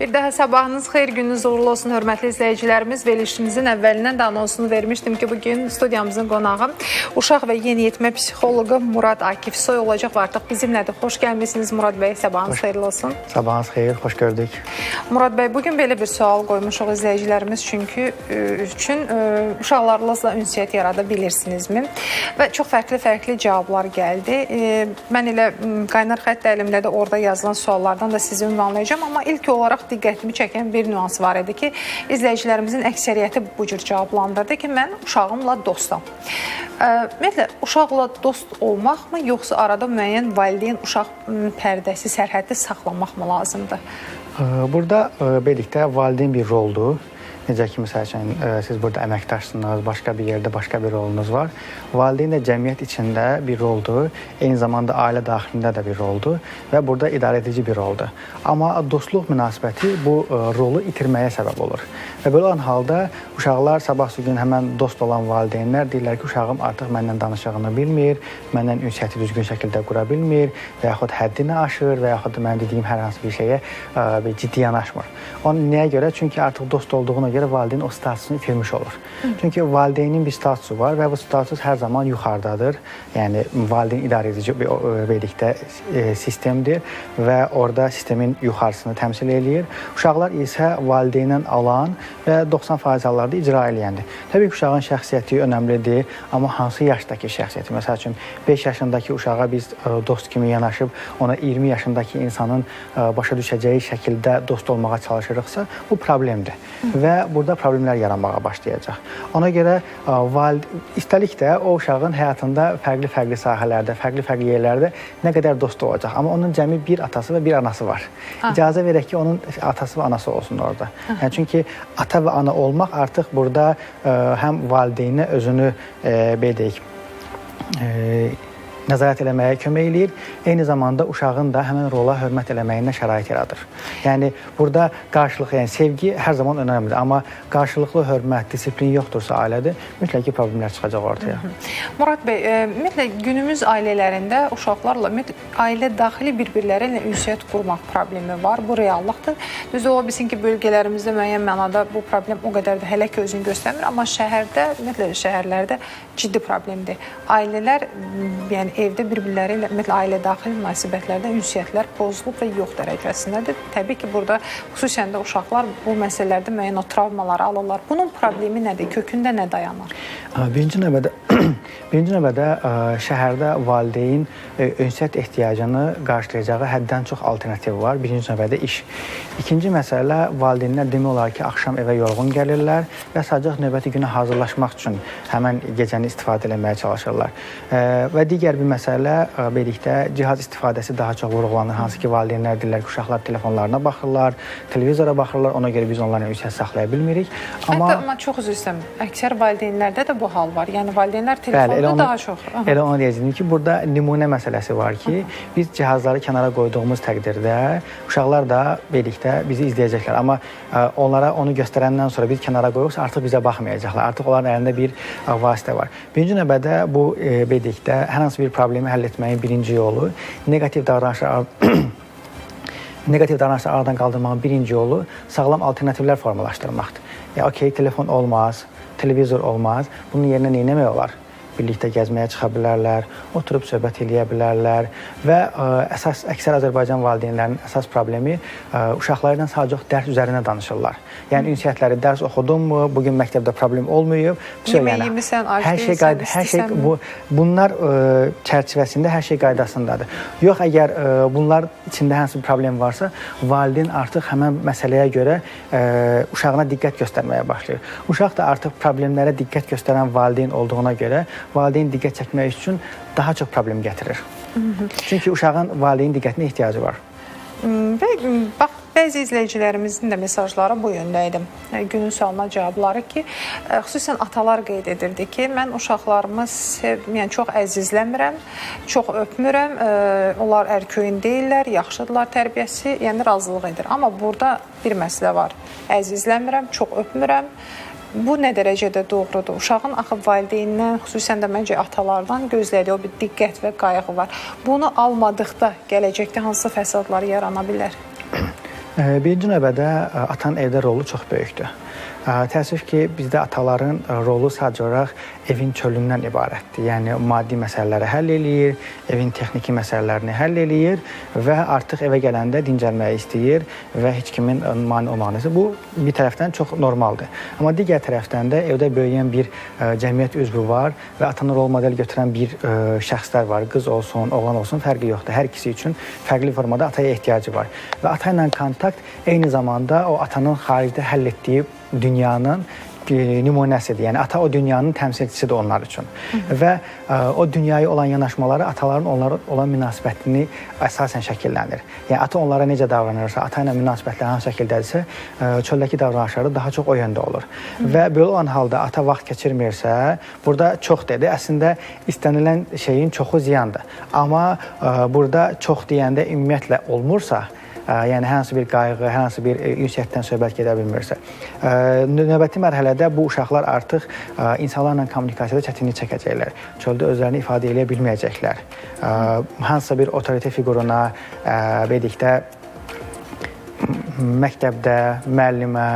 Bir daha sabahınız xeyir, gününüz uğurlu olsun hörmətli izləyicilərimiz. Verilişimizin əvvəlindən də anonsunu vermişdim ki, bugün studiyamızın qonağı uşaq və yeniyetmə psixoloqu Murad Akifsoy olacaq və artıq bizimlədir. Xoş gəlmisiniz Murad bəy, sabahınız xeyirli olsun. Sabahınız xeyir, xoş gördük. Murad bəy, bugün belə bir sual qoymuşuq izləyicilərimiz çünki üçün uşaqlarınızla ünsiyyət yarada bilirsinizmi? Və çox fərqli-fərqli cavablar gəldi. Mən elə qaynar xətt əlimdə də orada yazılan suallardan da sizi ünvanlayacağam, amma ilk olaraq diqqətimi çəkən bir nüans var idi ki, izləyicilərimizin əksəriyyəti bu cür cavablandırdı ki, mən uşağımla dostam. Ümumiyyətlə, uşaqla dost olmaqmı, yoxsa arada müəyyən valideyn-uşaq pərdəsi, sərhəddi saxlamaqmı lazımdır? Burada belikdə valideyn bir roldur. Necə ki, məsəl üçün, siz burada əməkdaşsınız, başqa bir yerdə başqa bir rolunuz var. Valideyn də cəmiyyət içində bir roldur, eyni zamanda ailə daxilində də bir roldur və burada idarə edici bir roldur. Amma dostluq münasibəti bu rolu itirməyə səbəb olur. Və belə olan halda uşaqlar sabah gün həmən dost olan valideynlər deyirlər ki, uşağım artıq məndən danışığını bilmir, məndən ünsiyyəti düzgün şəkildə qura bilmir və yaxud həddini aşır və yaxud mənim dediyim hər hansı bir şeyə bir ciddi yanaşmır. Onun nəyə görə? Çünki artıq dost olduğuna görə valideyn o statusunu itirmiş olur. Çünki valideynin bir statusu var və bu status hər zaman yuxarıdadır. Yəni valideyn idarə edici bir belikdə sistemdir və orada sistemin yuxarısını təmsil eləyir. Uşaqlar isə valideyndən alan və 90% hallarda icra eləyəndir. Təbii ki, uşağın şəxsiyyəti önəmlidir, amma hansı yaşdakı şəxsiyyəti? Məsəl üçün 5 yaşındakı uşağa biz dost kimi yanaşıb ona 20 yaşındakı insanın başa düşəcəyi şəkildə dost olmağa çalışırıqsa, bu problemdir. Və burada problemlər yaranmağa başlayacaq. Ona görə üstəlik də o uşağın həyatında fərqli-fərqli sahələrdə, fərqli-fərqli yerlərdə nə qədər dostu olacaq. Amma onun cəmi bir atası və bir anası var. İcazə verək ki, onun atası və anası olsun orada. Yəni, çünki ata və ana olmaq artıq burada həm valideynə özünü belə deyək, nəzarət eləməyə kömək eləyir, eyni zamanda uşağın da həmən rola hörmət eləməyinə şərait yaradır. Yəni, burada qarşılıqlı, yəni sevgi hər zaman önəmlidir, amma qarşılıqlı hörmət, disiplin yoxdursa ailədə, mütləq ki, problemlər çıxacaq ortaya. Murad bəy, ümumiyyətlə, günümüz ailələrində uşaqlarla, ailə daxili bir-birləri ilə ünsiyyət qurmaq problemi var, bu reallıqdır. Düz ola bilsin ki, bölgələrimizdə müəyyən mənada bu problem o qədər də hələ ki özünü göstərmir, amma şəhərdə, ümumiyyətlə, şəhərlərdə ciddi problemdir. Ailələr, yəni evdə bir-birləri ilə, ümumiyyətlə, ailə daxili münasibətlərdə ünsiyyətlər pozulub və yox dərəcəsindədir. Təbii ki, burada xüsusən də uşaqlar bu məsələlərdə müəyyən o travmaları alırlar. Bunun problemi nədir? Kökündə nə dayanır? Birinci növbədə şəhərdə valideyn ünsiyyət ehtiyacını qarşılayacağı həddən çox alternativ var. Birinci növbədə iş. İkinci məsələ, valideynlər demək olar ki, axşam evə yorğun gəlirlər və sadəcə növbəti günə hazırlaşmaq üçün həmən gecəni istifadə eləməyə çalışırlar. Və digər bir məsələ, belikdə cihaz istifadəsi daha çox vurğulanır. Hansı ki, valideynlər deyirlər ki, uşaqlar telefonlarına baxırlar, televizora baxırlar, ona görə biz onlarla ünsiyyət saxlaya bilmirik. Amma çox üzr istəyirəm, əksər valideynlərdə də bu hal var. Yəni, valideynlər telefonda daha çox. Elə onu deyəcəyim ki, burada nümunə məsələsi var ki, biz cihazları kənara qoyduğumuz təqdirdə uşaqlar da belikdə bizi izləyəcəklər. Amma onlara onu göstərəndən sonra biz kənara qoyuqsa, artıq bizə baxmayacaqlar. Artıq onların əlində bir vasitə var. Birinci növbədə bu belikdə hər hansı bir problemi həll etməyin birinci yolu negativ davranışlar aradan qaldırmağın birinci yolu sağlam alternativlər formalaşdırmaqdır. Ya, okey, telefon olmaz, televizor olmaz, bunun yerinə nə etmək olar? Birlikdə gəzməyə çıxa bilərlər, oturub söhbət eləyə bilərlər və əsas əksər Azərbaycan valideynlərinin əsas problemi uşaqları ilə sadəcə dərs üzərinə danışırlar. Yəni ünsiyyətləri dərs oxudunmu, bugün məktəbdə problem olmayıb. Yemək yemirsən, ac deyilsən, hər şey bunlar çərçivəsində hər şey qaydasındadır. Yox, əgər bunlar içində hansı bir problem varsa, valideyn artıq həmən məsələyə görə uşağına diqqət göstərməyə başlayır. Uşaq da artıq problemlərə diqqət göstərən valideyn olduğuna görə valideyn diqqət çəkmək üçün daha çox problem gətirir. Çünki uşağın valideyn diqqətinə ehtiyacı var. Və bax, bəzi izləyicilərimizin də mesajları bu yöndə idi. Günün sualına cavabları ki, xüsusən atalar qeyd edirdi ki, mən uşaqlarımı yəni çox əzizləmirəm, çox öpmürəm, onlar ərköyün deyirlər, yaxşıdırlar tərbiyəsi, yəni razılıq edir. Amma burada bir məsələ var. Əzizləmirəm, çox öpmürəm. Bu nə dərəcədə doğrudur? Uşağın axı valideynindən, xüsusən də məncə atalardan gözlədiyi o bir diqqət və qayğı var. Bunu almadıqda gələcəkdə hansı fəsadlar yarana bilər? Birinci növbədə atanın evdə rolu çox böyükdür. Təəssüf ki, bizdə ataların rolu sadəcə olaraq evin çölündən ibarətdir. Yəni maddi məsələləri həll eləyir, evin texniki məsələlərini həll eləyir və artıq evə gələndə dincəlməyi istəyir və heç kimin mane olmağını istəyir. Bu bir tərəfdən çox normaldır. Amma digər tərəfdən də evdə böyüyən bir cəmiyyət üzvü var və atanı rol model götürən bir şəxslər var. Qız olsun, oğlan olsun, fərqi yoxdur. Hər ikisi üçün fərqli formada ataya ehtiyacı var. Və ata ilə kontakt eyni zamanda o atanın xaricdə həll etdiyi dünyanın nümunəsidir. Yəni ata o dünyanın təmsilçisidir onlar üçün. Və o dünyaya olan yanaşmaları ataların onlara olan münasibətini əsasən şəkillənir. Yəni ata onlara necə davranırsa, ata ilə münasibətləri hansı şəkildədirsə, çöldəki davranışları daha çox o yöndə olur. Və belə olan halda ata vaxt keçirmirsə, burada çox dedi. Əslində istənilən şeyin çoxu ziyandır. Amma burada çox deyəndə ümumiyyətlə olmursa, yəni hər hansı bir qayğı, hər hansı bir ünsiyyətdən söhbət gedə bilmirsə. Növbəti mərhələdə bu uşaqlar artıq insanlarla kommunikasiyada çətinlik çəkəcəklər. Çöldə özlərini ifadə eləyə bilməyəcəklər. Hansısa bir otorite fiquruna, belə deyək də, məktəbdə, müəllimə,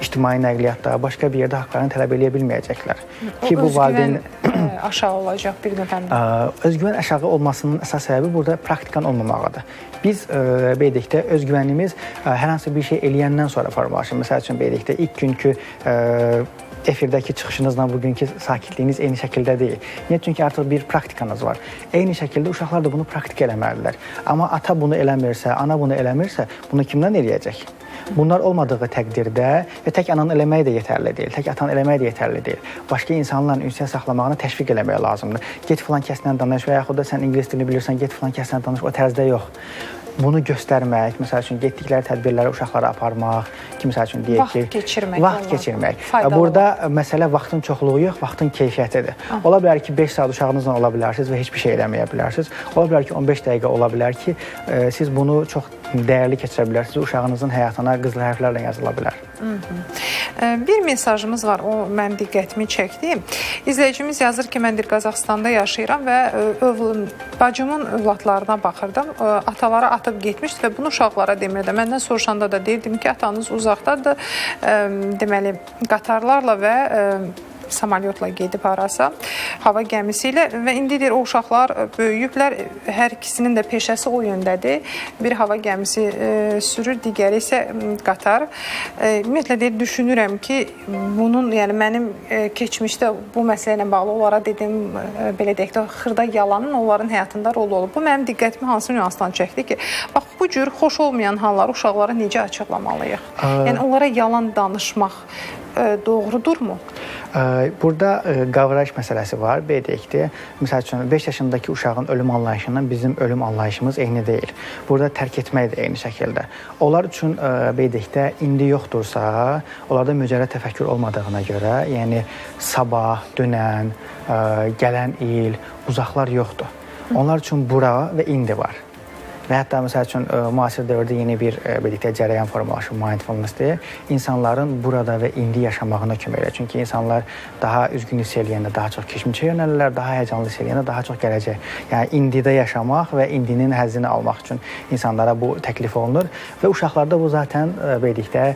ictimai nəqliyyatda, başqa bir yerdə haqlarını tələb eləyə bilməyəcəklər. Ki, bu valideyn aşağı olacaq bir növ. Özgüvən aşağı olmasının əsas səbəbi burada praktikanın olmamağıdır. Biz belə deyək də, özgüvənimiz hər hansı bir şey eləyəndən sonra formalaşır. Məsəl üçün belə deyək də, ilk günkü efirdəki çıxışınızla bugünkü sakitliyiniz eyni şəkildə deyil. Niyə? Çünki artıq bir praktikanız var. Eyni şəkildə uşaqlar da bunu praktik eləməlidirlər. Amma ata bunu eləmirsə, ana bunu eləmirsə, bunu kimdən eləyəcək? Bunlar olmadığı təqdirdə və tək ananın eləməyi də yetərli deyil, tək atanın eləməyi də yetərli deyil. Başqa insanların ünsiyyət saxlamağını təşviq eləmək lazımdır. Get filan kəslə danış və yaxud da sən ingilis dilini bilirsən, get filan kəslə danış, o tərzdə yox. Bunu göstərmək, məsəl üçün getdikləri tədbirlərə uşaqları aparmaq, ki, məsəl üçün deyək ki, vaxt keçirmək. Burada məsələ vaxtın çoxluğu yox, vaxtın keyfiyyətidir. Ola bilər ki, 5 saat uşağınızla ola bilərsiniz və heç bir şey eləməyə bilərsiniz. Ola bilər ki, 15 dəqiqə ola bilər ki, siz bunu çox dəyərli keçirə bilərsiniz. Uşağınızın həyatına qızıl hərflərlə yazıla bilər. Bir mesajımız var, o mənim diqqətimi çəkdi. İzləyicimiz yazır ki, mən Qazaxıstanda yaşayıram və bacımın övladlarına baxırdım. Atalara atıb getmişdi və bunu uşaqlara demirdi. Məndən soruşanda da deyirdim ki, atanız uzaqdadır, deməli, qatarlarla və samolyotla gedib harasa, hava gəmisi ilə və indi deyir, o uşaqlar böyüyüblər, hər ikisinin də peşəsi o yöndədir. Bir hava gəmisi sürür, digəri isə qatar. Ümumiyyətlə deyir, düşünürəm ki, bunun, yəni mənim keçmişdə bu məsələ ilə bağlı onlara dediyim, belə deyək də, xırda yalanın onların həyatında rolu olub. Bu mənim diqqətimi hansı nüansdan çəkdi ki, bax, bu cür xoş olmayan halları uşaqlara necə açıqlamalıyıq? Yəni, onlara yalan danışmaq doğrudurmu? Burada qavrayış məsələsi var, belə deyək də. Məsəl üçün, 5 yaşındakı uşağın ölüm anlayışından bizim ölüm anlayışımız eyni deyil. Burada tərk etmək də eyni şəkildə. Onlar üçün, belə deyək də, indi yoxdursa, onlarda mücərrəd təfəkkür olmadığına görə, yəni sabah, dünən, gələn il, uzaqlar yoxdur. Onlar üçün bura və indi var. Və hətta, məsəl üçün, müasir dövrdə yeni bir, belə deyək də, cərəyan formalaşır, mindfulness deyə, insanların burada və indi yaşamağına kömək eləyir. Çünki insanlar daha üzgün hiss eləyəndə daha çox keçmişə yönəlirlər, daha həyəcanlı hiss eləyəndə daha çox gələcək. Yəni, indidə yaşamaq və indinin həzzini almaq üçün insanlara bu təklif olunur. Və uşaqlarda bu zaten, belə deyək də,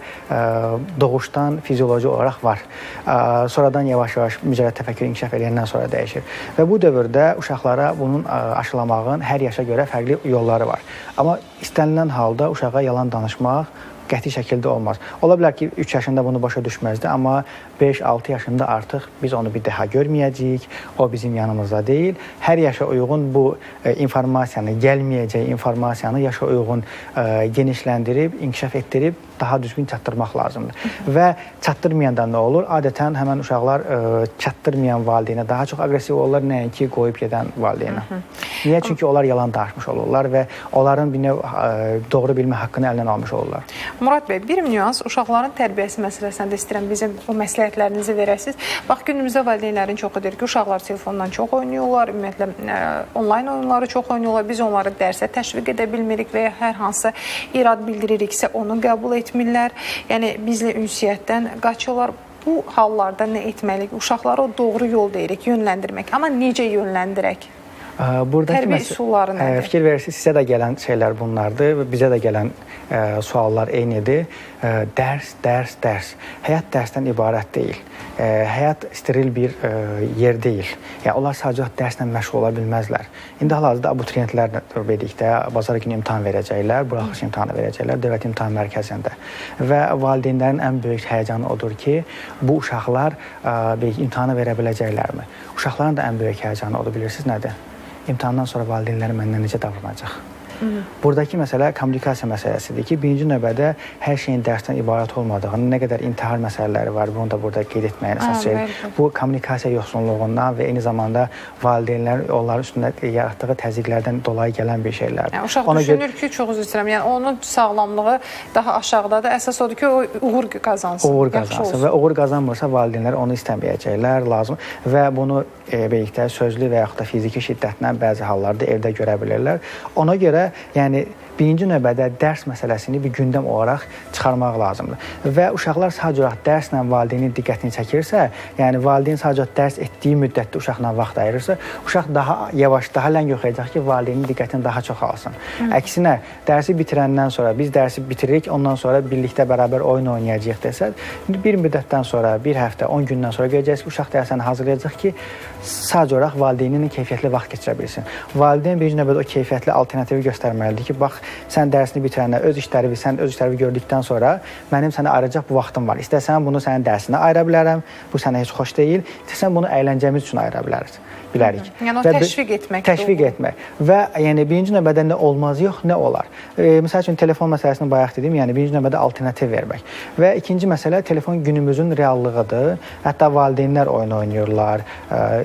doğuşdan fizioloji olaraq var. Sonradan yavaş-yavaş mücərrəd təfəkkür inkişaf eləyəndən sonra dəyişir. Və bu dövrdə uşaqlara bunun aşılamağın hər yaşa görə fərqli yolları var. Amma istənilən halda uşağa yalan danışmaq qəti şəkildə olmaz. Ola bilər ki, 3 yaşında bunu başa düşməzdi, amma 5-6 yaşında artıq biz onu bir daha görməyəcəyik, o bizim yanımızda deyil. Hər yaşa uyğun bu informasiyanı, gəlməyəcək informasiyanı yaşa uyğun genişləndirib, inkişaf etdirib, daha düzgün çatdırmaq lazımdır. Və çatdırmayanda nə olur? Adətən həmən uşaqlar çatdırmayan valideynə daha çox aqressiv olurlar, nəinki qoyub gedən valideynə. Niyə? Çünki onlar yalan danışmış olurlar və onların bir növ doğru bilmə haqqını əlindən almış olurlar. Murad bəy, bir nüans, uşaqların tərbiyəsi məsələsində istəyirəm bizim o məsləhətlərinizi verəsiniz. Bax, günümüzdə valideynlərin çoxu deyir ki, uşaqlar telefondan çox oynayırlar, ümumiyyətlə onlayn oyunları çox oynayırlar, biz onları dərsə təşviq edə bilmirik və ya hər hansı irad bildiririksə onu qəbul etmirlər, yəni bizlə ünsiyyətdən qaçırlar. Bu hallarda nə etməliyik? Uşaqları o doğru yol deyirik, yönləndirmək. Amma necə yönləndirək? Buradakı Tərbiyə üsulları nədir? Fikir verirsiniz, sizə də gələn şeylər bunlardır və bizə də gələn suallar eynidir. Dərs, dərs, dərs. Həyat dərsdən ibarət deyil. Həyat steril bir yer deyil. Yəni onlar sadəcə dərslə məşğul ola bilməzlər. İndi hal-hazırda abituriyentlərlə dedikdə bazar günü imtahan verəcəklər, buraxılış imtahanı verəcəklər Dövlət İmtahan Mərkəzində. Və valideynlərin ən böyük həyəcanı odur ki, bu uşaqlar imtahanı verə biləcəklərmi? Uşaqların da ən böyük həyəcanı odur, bilirsiniz nədir? İmtahandan sonra valideynləri məndən necə davranacaq? Buradakı məsələ kommunikasiya məsələsidir ki, birinci növbədə hər şeyin dərsdən ibarət olmadığını, nə qədər intihar məsələləri var, bunu da burada qeyd etməyin əsas şey. Bu kommunikasiya yoxsunluğundan və eyni zamanda valideynlərin onların üstündə yaratdığı təzyiqlərdən dolayı gələn bir şeylərdir. Yəni, uşaq ona düşünür ki, çox üzr istəyirəm, yəni onun sağlamlığı daha aşağıdadır. Əsas odur ki, o uğur qazansın. Uğur qazansın və uğur qazanmırsa valideynlər onu istəməyəcəklər, lazım və bunu belikdə sözlü və yaxud da fiziki şiddətlə bəzi hallarda evdə görə bilirlər. Ona görə yəni birinci növbədə dərs məsələsini bir gündəm olaraq çıxarmaq lazımdır. Və uşaqlar sadəcə olaraq dərslə valideynin diqqətini çəkirsə, yəni valideyn sadəcə dərs etdiyi müddətdə uşaqla vaxt ayırırsa, uşaq daha yavaş, daha ləng oxuyacaq ki, valideynin diqqətini daha çox alsın. Əksinə, dərsi bitirəndən sonra, biz dərsi bitiririk, ondan sonra birlikdə bərabər oyun oynayacağıq desək, bir müddətdən sonra, bir həftə, 10 gündən sonra görəcəksiniz ki, uşaq dərsini hazırlayacaq ki, sadəcə olaraq valideyninlə keyfiyyətli vaxt keçirə bilsin. Valideyn birinci növbədə o keyfiyyətli alternativi göstərməlidir ki, bax, sən dərsini bitirəndə öz işləri, sən öz işləri gördükdən sonra mənim sənə ayıracaq bu vaxtım var. İstəsən bunu sənin dərsinə ayıra bilərəm, bu sənə heç xoş deyil. İstəsən bunu əyləncəmiz üçün ayıra bilərik. Yəni o təşviq etmək. Təşviq etmək. Və yəni birinci növbədə nə olmaz yox, nə olar. Məsəl üçün telefon məsələsini bayaq dedim, yəni birinci növbədə alternativ vermək. Və ikinci məsələ telefon günümüzün reallığıdır. Hətta valideynlər oyun oynayırlar,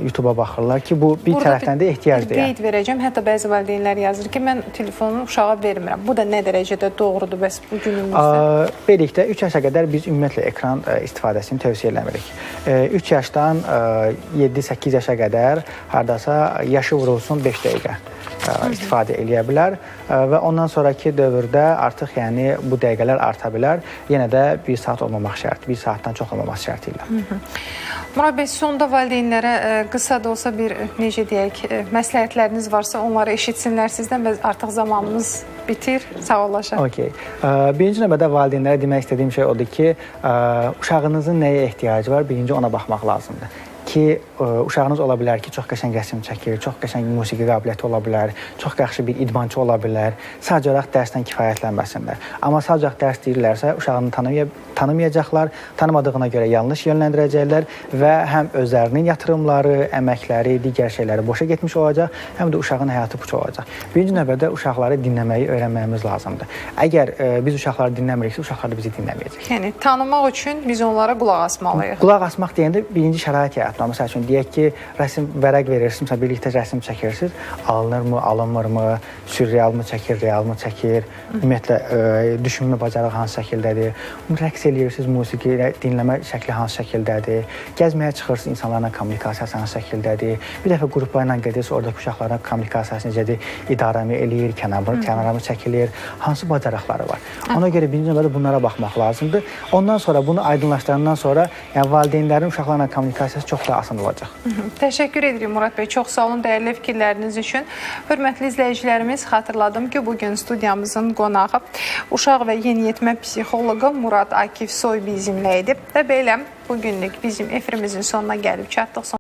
YouTube-a baxırlar ki, bu bir burada tərəfdən də ehtiyacdır. Bir qeyd verəcəm. Hətta bəzi valideynlər yazır ki, mən telefonu uşağa vermirəm. Bu da nə dərəcədə doğrudur bəs bu günümüzdə? Belikdə 3 yaşa qədər biz ümumiyyətlə ekran istifadəsini tövsiyə eləmirik. 3 yaşdan 7-8 yaşa qədər hardasa yaşı vurulsun 5 dəqiqə istifadə eləyə bilər və ondan sonraki dövrdə artıq yəni bu dəqiqələr arta bilər. Yenə də 1 saat olmamaq şərti, 1 saatdan çox olmaması şərti ilə. Murad bəy, sonda valideynlərə qısa da olsa bir, necə deyək, məsləhətləriniz varsa onları eşitsinlər sizdən və artıq zamanımız bitir. Sağollaşaq. Okay. Birinci növbədə valideynlərə demək istədiyim şey odur ki, uşağınızın nəyə ehtiyacı var, birinci ona baxmaq lazımdır. Ki, uşağınız ola bilər ki, çox qəşəng rəsm çəkir, çox qəşəng musiqi qabiliyyəti ola bilər, çox yaxşı bir idmançı ola bilər. Sadəcə olaraq dərsdən kifayətlənməsinlər. Amma sadəcə olaraq dərs deyirlərsə, uşağını tanımayacaqlar, tanımadığına görə yanlış yönləndirəcəklər və həm özlərinin yatırımları, əməkləri, digər şeyləri boşa getmiş olacaq, həm də uşağın həyatı puç olacaq. Birinci növbədə uşaqları dinləməyi öyrənməyimiz lazımdır. Əgər biz uşaqları dinləmiriksə, uşaqlar da bizi dinləməyəcək. Yəni, tanımaq üçün biz onlara qulaq asmalıyıq. Qulaq asmaq deyəndə birinci şərait yaratmaq. Məsəl üçün, deyək ki, rəsm vərəq verirsiniz, məsələn, birlikdə rəsm çəkirsiniz, alınırmı, alınmırmı, sürrealmı çəkir, realmı çəkir, ümumiyyətlə, düşünmə bacarığı hansı şəkildədir, rəqs eləyirsiniz, musiqi dinləmə şəkli hansı şəkildədir, gəzməyə çıxırsınız, insanlarla kommunikasiyası hansı şəkildədir, bir dəfə qruplarla gedirsiniz, oradakı uşaqlarla kommunikasiyası necədir, idarəmi eləyir, kənara mı çəkilir, hansı bacarıqları var. Ona görə birinci növbədə bunlara baxmaq lazımdır. Ondan sonra, bunu aydınlaşdırandan sonra, yəni, valideynlərin uşaqlarla kommunikasiyası çox daha asan olacaq. Təşəkkür edirik Murad bəy. Çox sağ olun dəyərli fikirləriniz üçün. Hörmətli izləyicilərimiz, xatırladım ki, bugün studiyamızın qonağı uşaq və yeniyetmə psixoloqu Murad Akifsoy bizimlə idi. Və belə bugünlük bizim efirimizin sonuna gəlib çatdıq.